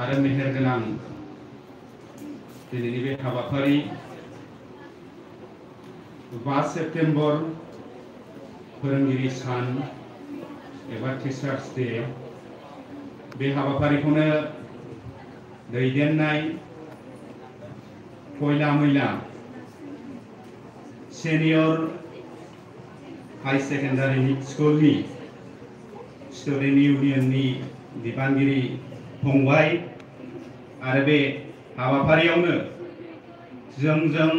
आरो मेहेरगोनां दिनैनि बे हाबाफारि 5 सेप्तेम्बर फोरोंगिरि सान एबा टीचार्स डे बे हाबाफारिखौनो दैदेननाय खयला मैला सेनियर हाई सेकेन्डारि स्कुलनि स्टुडेन्ट इउनियननि बिबानगिरि फंबाय आरो बे हाबाफारियावनो जोंजों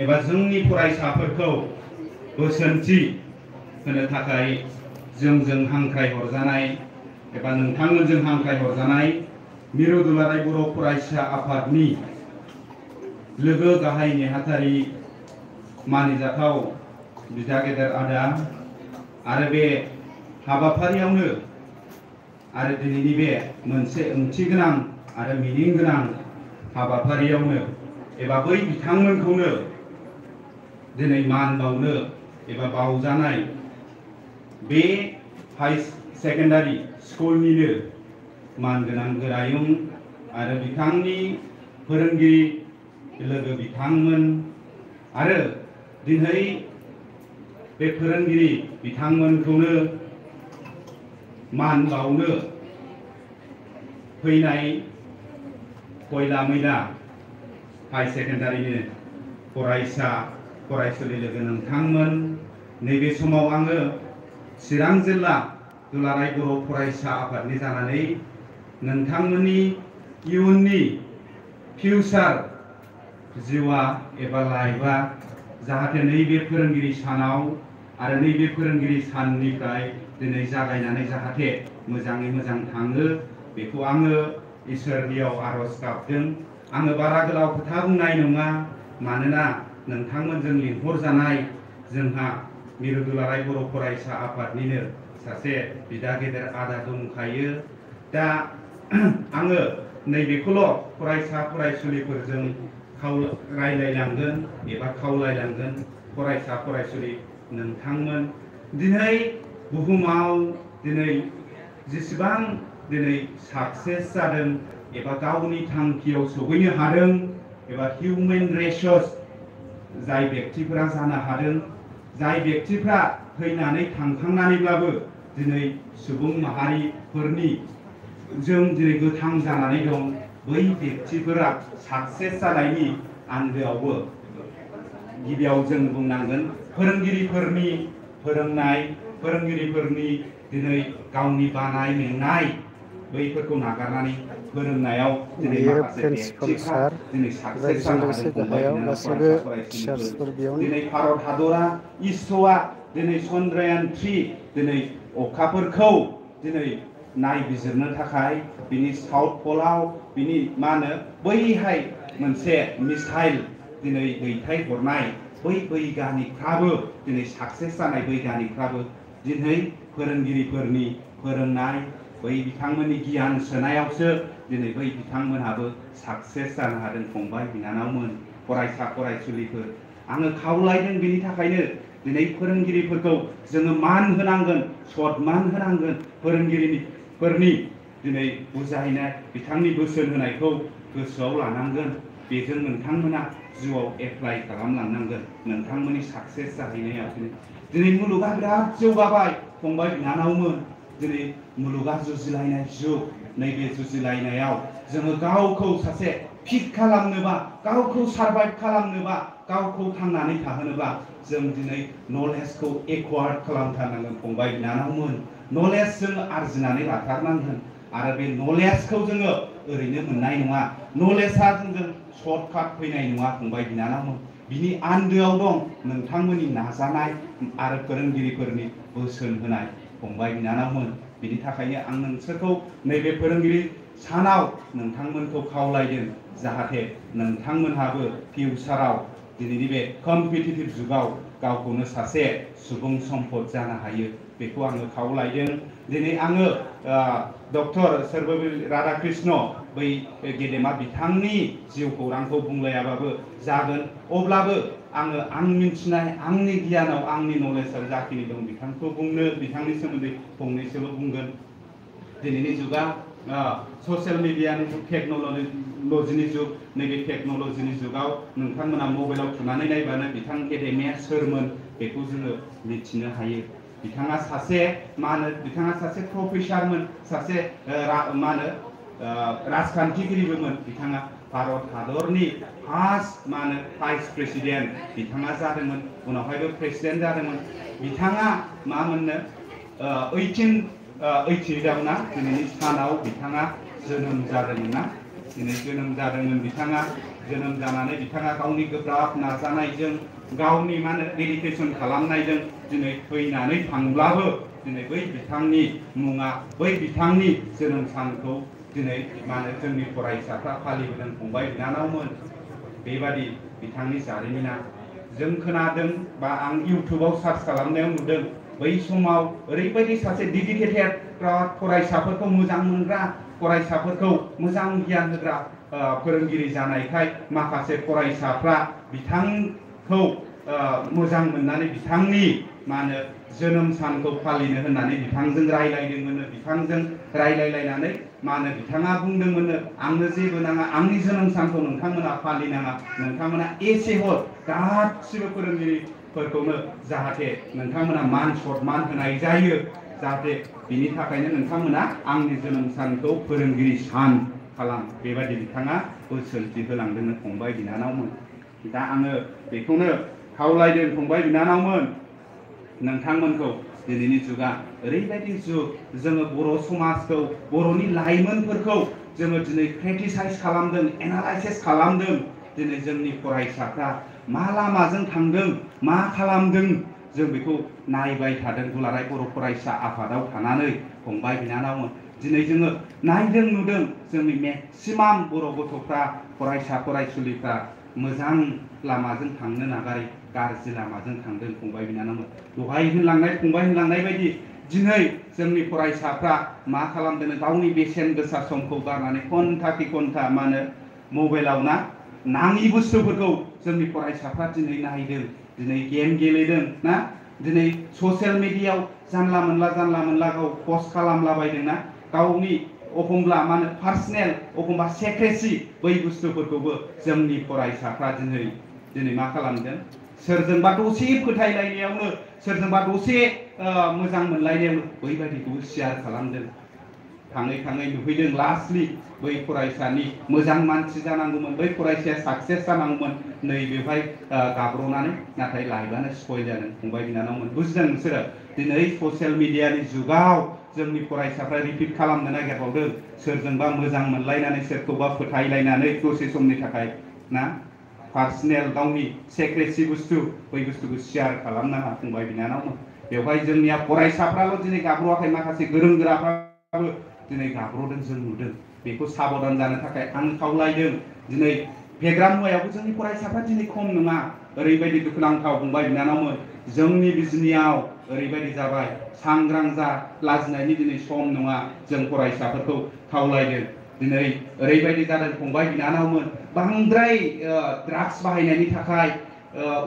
एबा जोंनि फरायसाफोरखौ बोसोनथि होनो थाखाय जोंजों हांख्राय हरजानाय एबा नोंथांमोनजों हांख्राय हरजानाय मिरु दुलाराय बर' फरायसा आफादनि लोगो गाहाय नेहाथारि मानिजाथाव बिदा गेदेर आदा आरो बे हाबाफारियावनो आरो दिनैनि बे मोनसे ओंथि गोनां आरो मिनिं गोनां हाबाफारियावनो एबा बै बिथांमोनखौनो दिनै मान बावनो एबा बावजानाय बे हाई सेकेन्डारि स्कुलनिनो मानगोनां गोरायुं आरो बिथांनि फोरोंगिरि लोगो बिथांमोन आरो दिनै बे फोरोंगिरि बिथांमोनखौनो मान बावनो फैनाय खयला मैला हाई सेकेन्डारिनि फरायसा फरायसुलि लोगो नोंथांमोन नैबे समाव आङो चिरां जिल्ला दुलाराय बर' फरायसा आफादनि जानानै नोंथांमोननि इयुननि फिउचार जिउआ एबा लाइफआ जाहाथे नैबे फोरोंगिरि सानाव आरो नैबे फोरोंगिरि साननिफ्राय दिनै जागायनानै जाहाथे मोजाङै मोजां थाङो बेखौ आङो इसोरनियाव आरज गाबदों। आङो बारा गोलाव खोथा बुंनाय नङा मानोना नोंथांमोनजों लिंहरजानाय जोंहा मिरु दुलाराय बर' फरायसा आफादनिनो सासे बिदा गेदेर आदा दंखायो। दा आङो नैबेखौल' फरायसा फरायसुलिफोरजों रायलायलांगोन एबा खावलायलांगोन फरायसा फरायसुलि नोंथांमोन दिनै बुहुमाव दिनै जेसेबां दिनै साक्सेस जादों एबा गावनि थांखियाव सौहैनो हादों एबा हिउमेन रेसर्स जाय व्यक्तिफोरा जानो हादों जाय व्यक्तिफ्रा थैनानै थांखांनानैब्लाबो दिनै सुबुं माहारिफोरनि जों दिनै गोथां जानानै दं बै व्यक्तिफोरा साक्सेस जानायनि आन्दोआवबो गिबियाव जों बुंनांगोन फोरोंगिरिफोरनि फोरोंनाय फोरोंगिरिफोरनि दिनै गावनि बानाय मेंनाय बैफोरखौ नागारनानै फोरोंनायाव दिनै माखासे व्यक्तिफ्रा दिनै साक्सेस जानो हादों फंबाय बिनानाव फरायसा फरायसुलिफोर दिनै भारत हादरा इसर'आ दिनै चन्द्रायान 3 दिनै अखाफोरखौ दिनै नायबिजिरनो थाखाय बिनि साउथ पलाव बिनि मा होनो बैहाय मोनसे मिसाइल दिनै दैथायहरनाय बै बैगानिकफ्राबो दिनै साक्सेस जानाय बैगानिकफ्राबो दिनै फोरोंगिरिफोरनि फोरोंनाय बै बिथांमोननि गियान सोनायावसो दिनै बै बिथांमोनहाबो साक्सेस जानो हादों फंबाय बिनानावमोन फरायसा फरायसुलिफोर आङो खावलायदों बेनि थाखायनो दिनै फोरोंगिरिफोरखौ जोङो मान होनांगोन सनमान होनांगोन फोरोंगिरिफोरनि दिनै बुजायनाय बिथांनि बोसोन होनायखौ गोसोआव लानांगोन बेजों नोंथांमोना जिउआव एप्लाइ खालामलांनांगोन नोंथांमोननि साक्सेस जाहैनायाव दिनै मुलुगा बिराद जौगाबाय फंबाय बिनानावमोन दिनै मुलुगा जुजिलायनाय जुग नैबे जुजिलायनायाव जोङो गावखौ सासे फिट खालामनोबा गावखौ सार्भाइभ खालामनोबा गावखौ थांनानै थाहोनोबा जों दिनै नलेजखौ एक्वार्ड खालामथारनांगोन फंबाय बिनानावमोन नलेज जों आरजिनानै लाथारनांगोन आरो बे नलेजखौ जोङो ओरैनो मोननाय नङा नलेजआ जोंजों सर्टकाट फैनाय नङा फंबाय बिनानावमोन बिनि आन्दोआव दं नोंथांमोननि नाजानाय आरो फोरोंगिरिफोरनि बोसोन होनाय फंबाय बिनानावमोन बिनि थाखायनो आं नोंसोरखौ नैबे फोरोंगिरि सानाव नोंथांमोनखौ खावलायदों जाहाथे नोंथांमोनहाबो फिउचाराव दिनैनि बे कम्पिटिटिभ जुगाव गावखौनो सासे सुबुं सम्पद जानो हायो बेखौ आङो खावलायदों दिनै आङो डक्टर सर्वपल्ली राधाकृष्ण बै गेदेमा बिथांनि जिउ खौरांखौ बुंलायाबाबो जागोन अब्लाबो आङो आं मिथिनाय आंनि गियानाव आंनि नलेजआव जाखिनि दं बिथांखौ बुंनो बिथांनि सोमोन्दै फंनैसोल' बुंगोन दिनैनि जुगा ससियेल मिडियानि जुग टेक्न'लजिनि जुग नैबे टेक्न'लजिनि जुगाव नोंथांमोना मबाइलाव थुनानै नायबानो बिथां गेदेमाया सोरमोन बेखौ जोङो मिथिनो हायो। बिथाङा सासे मा होनो बिथाङा सासे प्रफेसारमोन सासे मा होनो राजखान्थिगिरिबोमोन बिथाङा भारत हादरनि फार्स्ट मा होनो भाइस प्रेसिडेन्ट बिथाङा जादोंमोन उनावहायबो प्रेसिडेन्ट जादोंमोन बिथाङा मा मोननो 1888 ना दिनैनि सानाव बिथाङा जोनोम जादोंमोन ना दिनै जोनोम जादोंमोन बिथाङा जोनोम जानानै बिथाङा गावनि गोब्राब नाजानायजों गावनि मा होनो डेडिकेसन खालामनायजों दिनै थैनानै थांब्लाबो दिनै बै बिथांनि मुङा बै बिथांनि जोनोम सानखौ दिनै मा होनो जोंनि फरायसाफ्रा फालिबोदों फंबाय बिनानावमोन बेबादि बिथांनि जारिमिना जों खोनादों बा आं इउटुबाव सार्च खालामनायाव नुदों बै समाव ओरैबायदि सासे डेडिकेटेड फरायसाफोरखौ मोजां मोनग्रा फरायसाफोरखौ मोजां गियान होग्रा फोरोंगिरि जानायखाय माखासे फरायसाफ्रा बिथांखौ मोजां मोननानै बिथांनि मा होनो जोनोम सानखौ फालिनो होननानै बिथांजों रायलायदोंमोन बिथांजों रायलायलायनानै मा होनो बिथाङा बुंदोंमोन आंनो जेबो नाङा आंनि जोनोम सानखौ नोंथांमोना फालिनाङा नोंथांमोना एसे हर गासिबो फोरोंगिरिफोरखौनो जाहाथे नोंथांमोना मान सनमान होनाय जायो जाहाथे बिनि थाखायनो नोंथांमोना आंनि जोनोम सानखौ फोरोंगिरि सान खालाम बेबायदि बिथाङा बोसोनथि होलांदोंमोन फंबाय बिनानावमोन दा आङो बेखौनो खावलायदों फंबाय बिनानावमोन नोंथांमोनखौ दिनैनि जुगा ओरैबायदि जुग जोङो बर' समाजखौ बर'नि लाइमोनफोरखौ जोङो दिनै क्रिटिसाइज खालामदों एनालाइसिस खालामदों दिनै जोंनि फरायसाफ्रा मा लामाजों थांदों मा खालामदों जों बेखौ नायबाय थादों दुलाराय बर' फरायसा आफादाव थानानै फंबाय बिनानावमोन दिनै जोङो नायदों नुदों जोंनि मेक्सिमाम बर' गथ'फ्रा फरायसा फरायसुलिफ्रा मोजां लामाजों थांनो नागारै गाज्रि लामाजों थांदों फंबाय बिनानावमोन दहाय फंबाय होनलांनाय बायदि दिनै जोंनि फरायसाफ्रा मा खालामदों गावनि बेसेन गोसा समखौ गारनानै घन्टा कि घन्टा मा होनो मबाइलाव ना नाङि बुस्थुफोरखौ जोंनि फरायसाफ्रा दिनै नायदों दिनै गेम गेलेदों ना दिनै ससियेल मिडियायाव जानला मोनला गाव पस्ट खालामलाबायदों ना गावनि एखमब्ला मा होनो पार्सनेल एखमबा सेक्रेसि बै बुस्थुफोरखौबो जोंनि फरायसाफ्रा दिनै मा खालामदों सोरजोंबा दसे फोथायलायनायावनो सोरजोंबा दसे मोजां मोनलायनायावनो बैबायदिखौबो शेयार खालामदों थाङै नुहैदों लास्टलि बै फरायसानि मोजां मानसि जानांगौमोन बै फरायसाया साक्सेस जानांगौमोन नै बेवहाय गाब्र'नानै नाथाय लाइफआनो स्पइल जादों फंबाय बिनानावमोन बुजिदों नोंसोरो दिनै ससियेल मिडियानि जुगाव जोंनि फरायसाफ्रा रिपिट खालामनो नागिरबावदों सोरजोंबा मोजां मोनलायनानै सोरखौबा फोथायलायनानै दसे समनि थाखाय ना पार्सनेल गावनि सेक्रेसि बुस्थु बै बुस्थुखौ शेयार खालामनाङा फंबाय बिनानावमोन बेवहाय जोंनिया फरायसाफ्राल' दिनै गाब्र'आखै माखासे गोरों गोराफ्राबो दिनै गाब्र'दों जों नुदों बेखौ साबधान जानो थाखाय आं खावलायदों दिनै फेग्रा मुवायावबो जोंनि फरायसाफ्रा दिनै खम नङा ओरैबायदि दुखुनांथाव फंबाय बिनानावमोन जोंनि बिजनियाव ओरैबायदि जाबाय सांग्रां जा लाजिनायनि दिनै सम नङा जों फरायसाफोरखौ खावलायदों दिनै ओरैबायदि जादों फंबाय बिनानावमोन बांद्राय ड्राग्स बाहायनायनि थाखाय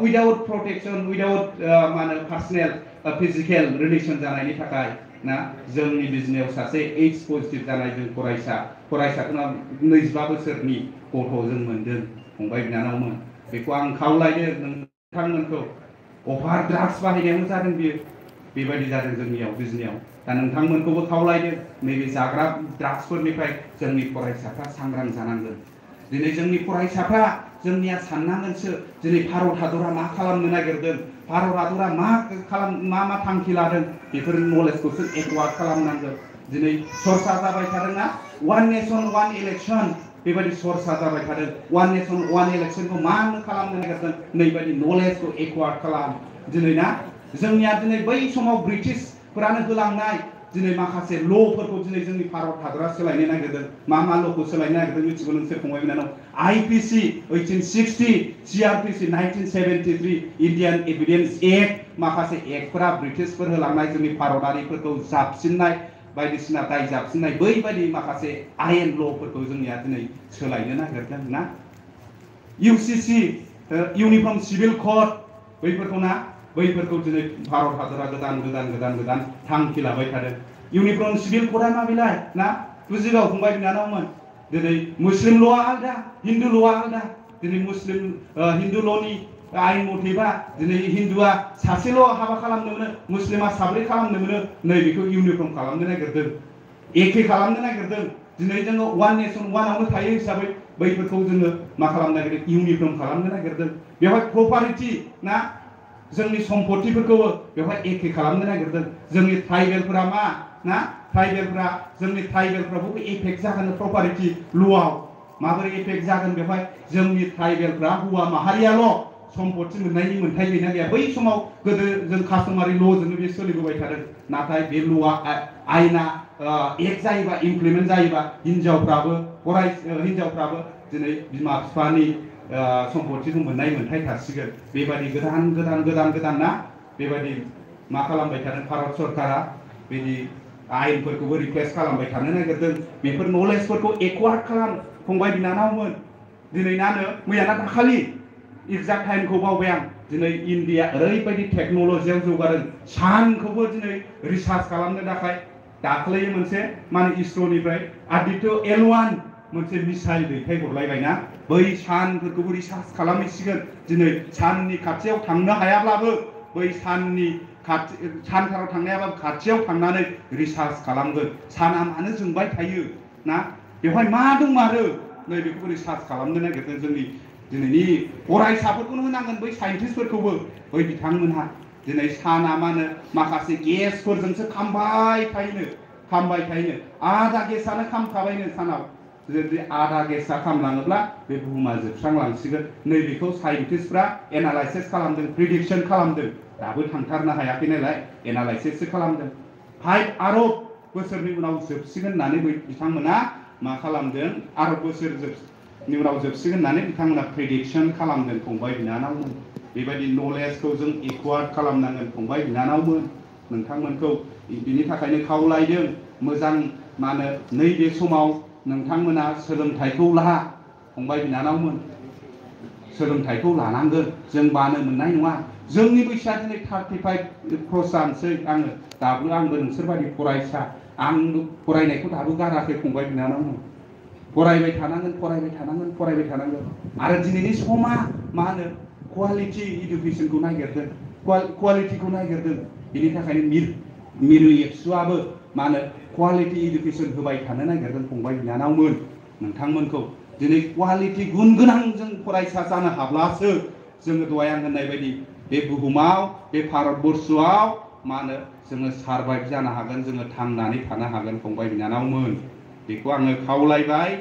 उइदाउट प्रटेक्शन उइदाउट मा होनो पार्सनेल फिजिकेल रिलेशन जानायनि थाखाय ना जोंनि बिजनेयाव सासे एइड्स पजिटिभ जानाय जों फरायसाफोरना 22 बोसोरनि गथ' जों मोनदों फंबाय बिनानावमोन बेखौ आं खावलायदों नोंथांमोनखौ अभार ड्राग्स बाहायनायावनो जादों बियो बेबायदि जादों जोंनियाव बिजनेयाव दा नोंथांमोनखौबो खावलायदों नैबे जाग्रा ड्राग्सफोरनिफ्राय जोंनि फरायसाफ्रा सांग्रां जानांगोन दिनै जोंनि फरायसाफ्रा जोंनिया साननांगोनसो दिनै भारत हादरा मा खालामनो नागिरदों भारत हादरा मा थांखि लादों बेफोर नलेजखौसो एक्वार्ड खालामनांगोन दिनै सरसा जाबाय थादोंना वान नेशन वान इलेक्शन बेबायदि सरसा जाबाय थादों वान नेशन वान इलेक्शनखौ मा खालामनो नागिरदों नैबायदि नलेजखौ एक्वार्ड खालाम दिनै ना जोंनिया दिनै बै समाव ब्रिटिशफोरानो होलांनाय दिनै माखासे ल'फोरखौ दिनै जोंनि भारत हादरा सोलायनो नागिरदों मा ल'खौ सोलायनो नागिरदों मिथिगौ नोंसोर फंबाय बिनानाव IPC 1860 CrPC 1973 Indian evidence act माखासे एक्टफोरा ब्रिटिशफोर होलांनाय जोंनि भारतारिफोरखौ जाबसिननाय बायदिसिना दाय जाबसिननाय बैबायदि माखासे आयेन ल'फोरखौ जोंनिया दिनै सोलायनो नागिरदों ना यूसीसी यूनिफर्म सिविल कोड बैफोरखौ दिनै भारत हादरा गोदान थांखि लाबाय थादों यूनिफर्म सिविल कोडआ मा बिलाय ना बुजिबाव फंबाय बिनानावमोन दिनै मुस्लिम ल'आ आलदा हिन्दु ल'आ आलदा दिनै मुस्लिम हिन्दु ल'नि आयेन मथेबा दिनै हिन्दुआ सासेल' हाबा खालामनो मोनो मुस्लिमा साब्रै खालामनो मोनो नै बेखौ इउनिफर्म खालामनो नागिरदों एखे खालामनो नागिरदों दिनै जोङो वान नेसन वानआवनो थायो हिसाबै बैफोरखौ जोङो मा खालामनो नागिरदों इउनिफर्म खालामनो नागिरदों बेवहाय प्रपारिटि ना जोंनि सम्पथिफोरखौबो बेवहाय एखे खालामनो नागिरदों जोंनि ट्राइबेलफोरा मा ना ट्राइबेलफ्रा जोंनि ट्राइबेलफ्राबो एफेक्ट जागोन प्रपारिटि ल'आव माबोरै एफेक्ट जागोन बेवहाय जोंनि ट्राइबेलफ्रा हौवा माहारियाल' सम्पथि मोननायनि मोन्थाय गैना गैया बै समाव गोदो जों कास्टमारि ल'जोंनो बे सोलिबोबाय थादों नाथाय बे ल'आ आयेना एक्ट जायोबा इमप्लिमेन्ट जायोबा हिनजावफ्राबो दिनै बिमा बिफानि सम्पथिखौ मोननाय मोन्थाय थासिगोन बेबायदि गोदान ना बेबायदि मा खालामबाय थादों भारत सरकारा बिदि आयेनफोरखौबो रिप्लेस खालामबाय थानो नागिरदों बेफोर नलेजफोरखौ एक्वार्ड खालाम फंबाय बिनानावमोन दिनै नानो मैयाना दाखालि एक्जाक्ट टाइमखौ बावबाय आं दिनै इन्डिया ओरैबायदि टेक्न'लजियाव जौगादों सानखौबो दिनै रिसार्च खालामनो थाखाय दाख्लै मोनसे माने इसर'निफ्राय आदित्य L1 मोनसे मिसाइल दैथायहरलायबायना बै सानफोरखौबो रिसार्च खालामहैसिगोन दिनै साननि खाथियाव थांनो हायाब्लाबो बै सानथाराव थांनायाबाबो खाथियाव थांनानै रिसार्च खालामगोन साना मानो जोंबाय थायो ना बेवहाय मा दंमारो नै बेखौबो रिसार्च खालामनो नागिरदों जोंनि दिनैनि फरायसाफोरखौनो होनांगोन बै साइन्टिस्टफोरखौबो बै बिथांमोनहा दिनै साना मा होनो माखासे गेसफोरजोंसो खामबाय थायोनो आधा गेसानो खामखाबायनो सानाव जुदि आधा गेसा खामलाङोब्ला बे बुहुमा जोबस्रांलांसिगोन नैबेखौ साइन्टिस्टफ्रा एनालाइसिस खालामदों प्रिडिक्सन खालामदों दाबो थांथारनो हायाखै नालाय एनालाइसिससो खालामदों 5 आरब बोसोरनि उनाव जोबसिगोन होननानै बिथांमोना मा खालामदों आरब बोसोरनि उनाव जोबसिगोन होननानै बिथांमोना प्रिडिक्सन खालामदों फंबाय बिनानावमोन बेबायदि नलेजखौ जों एक्वार्ड खालामनांगोन फंबाय बिनानावमोन नोंथांमोनखौ बिनि थाखायनो खावलायदों मोजां मा होनो नैबे समाव नोंथांमोना सोलोंथाइखौ ला फंबाय बिनानावमोन सोलोंथाइखौ लानांगोन जों बानो मोननाय नङा जोंनि बैसोआ दिनै 35 जानोसै आंबो नोंसोरबायदि फरायसा आं फरायनायखौ दाबो गाराखै फंबाय बिनानावमोन फरायबाय थानांगोन आरो दिनैनि समा मा होनो क्वालिटि इडुकेसनखौ नागिरदों क्वालिटिखौ नागिरदों बेनि थाखायनो मिरु एबसुआबो मा होनो क्वालिटि इडुकेसन होबाय थानो नागिरदों फंबाय बिनानावमोन नोंथांमोनखौ दिनै क्वालिटि गुन गोनां जों फरायसा जानो हाब्लासो जोङो दहाय आं होननाय बायदि बे बुहुमाव बे भारतबर्षआव मा होनो जोङो सारभाइभ जानो हागोन जोङो थांनानै थानो हागोन फंबाय बिनानावमोन बेखौ आङो खावलायबाय